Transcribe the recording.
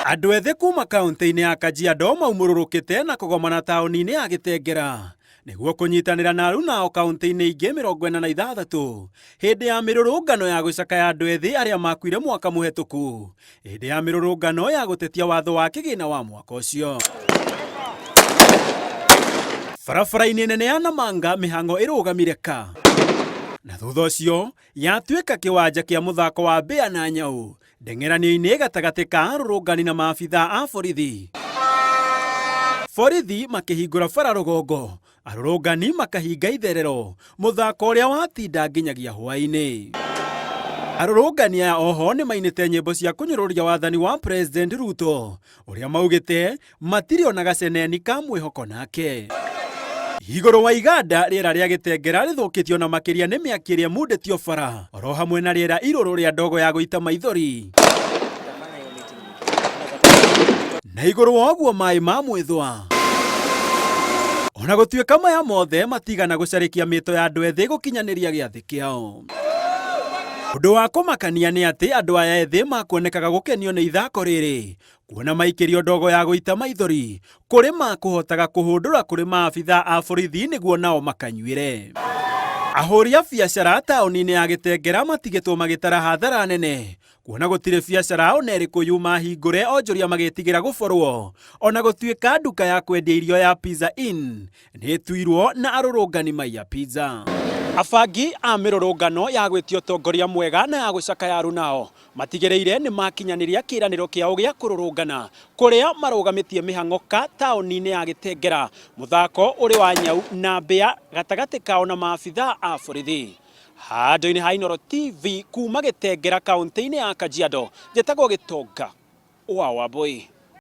Andũ ethĩ kuma kaũntĩ-inĩ ya Kajiado maumũrũrũkĩte na kũgomana taũni-inĩ ya Gĩtengera nĩguo kũnyitanĩra na aruna ao kaũntĩ-inĩ ingĩ 46 hĩndĩ ya mĩrũrũngano ya gũcakaya andũ ethĩ arĩa makuire mwaka mũhetũku hĩndĩ ya mĩrũrũngano ya gũtetia watho wa kĩgĩna wa mwaka ũcio. Barabara-inĩ nene ya Namanga mĩhang'o ĩrũgamire ka na thutha ũcio yatuĩka kĩwanja kĩa mũthako wa mbĩa na nyau ndeng'eranio-inĩ gatagatĩ ka arũrũngani na maabitha a borithi. Borithi makĩhingũra bara rũgongo, arũrũngani makahinga itherero, mũthako ũrĩa watinda nginyagia hwaĩ-inĩ. Arũrũngani aya oho nĩ mainĩte nyĩmbo cia kũnyũrũria wathani wa President Ruto ũrĩa maugĩte matirĩ ona gaceneni ka mwĩhoko nake. Igũrũ wa iganda rĩera rĩa Gĩtengera rĩthũkĩtio na makĩria nĩ mĩaki ĩrĩa ĩmundĩtio bara oro hamwe na rĩera irũrũ rĩa ndogo ya gũita maithori. Na igũrũ wa ũguo maĩ ma mwĩthwa. Ona gũtuĩka maya mothe matigana gũcarĩkia mĩto ya andũ ethĩ gũkinyanĩria gĩathĩ kĩao. Ũndũ wa kũmakania nĩ atĩ andũ aya ethĩ makuonekaga gũkenio nĩ ithako rĩrĩ kuona maikĩrio ndogo ya gũita maithori kũrĩ makũhotaga kũhũndũra kũrĩ maabitha a borithi nĩguo nao makanyuĩre. Ahũri a biacara taũni-inĩ ya Gĩtengera matigĩtwo magĩtara hathara nene kuona gũtirĩ biacara ona ĩrĩkũ yuma hingũre onjoria magĩtigĩra gũborwo ona gũtuĩka nduka ya kwendia irio ya Pizza Inn nĩ ĩtuirwo na arũrũngani maiya pizza. Abangi a mĩrũrũngano ya gwĩtia ũtongoria mwega na ya gũcakaya arunao matigĩrĩire nĩ makinyanĩria kĩranĩro kĩao gĩa kũrũrũngana kũrĩa marũgamĩtie mĩhang'o ka taũni-inĩ ya Gĩtengera mũthako ũrĩ wa nyau na mbĩa gatagatĩ kao na maabitha a borithi. Handũ-inĩ ha Inooro TV kuma Gĩtengera kaũntĩ-inĩ ya Kajiado, njĩtagwo Gĩtonga wa Wambũi.